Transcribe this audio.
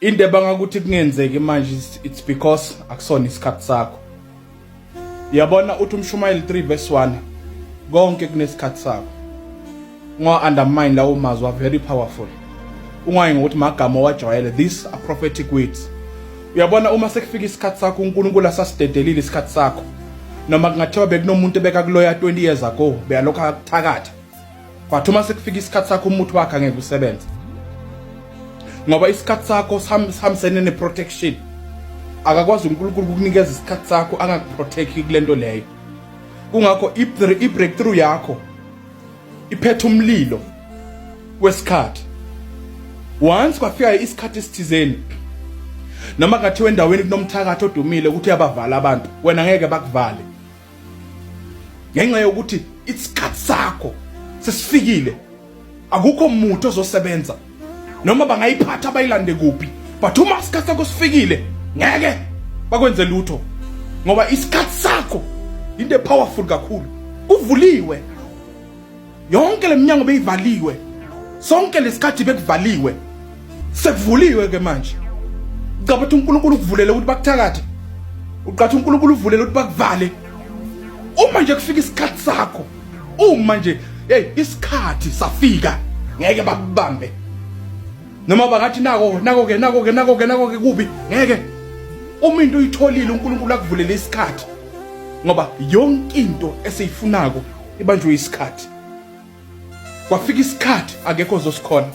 Into ebanga ukuthi kungenzeki manje, it's because akusona isikhathi sakho. Yabona, uthi uMshumayeli 3 verse 1, konke kunesikhathi sakho. Unga undermine lawo mazwi, are very powerful. Ungayi ngokuthi magama owajwayele, these are prophetic words. Uyabona, uma sekufika isikhathi sakho, uNkulunkulu asasidedelile isikhathi sakho, noma kungathiwa bekunomuntu ebeka kuloya 20 years ago, beyalokhu akuthakatha, but uma sekufika isikhathi sakho, umuthi wakhe angeke usebenze, ngoba isikhathi sakho sihambisene ne-protection. Akakwazi uNkulunkulu ukukunikeza isikhathi sakho angakuprotect kulento leyo. Kungakho i-breakthrough yakho iphethe umlilo wesikhathi. Once kwafika isikhathi esithizeni, noma kungathiwa endaweni kunomthakathi odumile ukuthi uyabavala abantu, wena ngeke bakuvale, ngenxa yokuthi isikhathi sakho sesifikile. Akukho muntu ozosebenza, noma bangayiphatha bayilande kuphi, but uma isikhathi sakho sifikile, ngeke bakwenze lutho, ngoba isikhathi sakho into epowerful kakhulu. Kuvuliwe yonke leminyango beyivaliwe, sonke lesikhathi bekuvaliwe, sekuvuliwe ke manje. Ucabanga ukuthi uNkulunkulu ukuvulele ukuthi bakuthakathe? Uqatha uNkulunkulu uvulele ukuthi bakuvale? Uma nje kufika isikhathi sakho, uma nje, hey, isikhathi safika, ngeke bakubambe. Noma bangathi nako nako ke, nako ke, nako ke, nako ke, kubi, ngeke. Uma into uyitholile, uNkulunkulu akuvulele isikhathi, ngoba yonke into esiyifunako ibanjwe isikhathi. Kwafika isikhathi, akekho ozosikhona.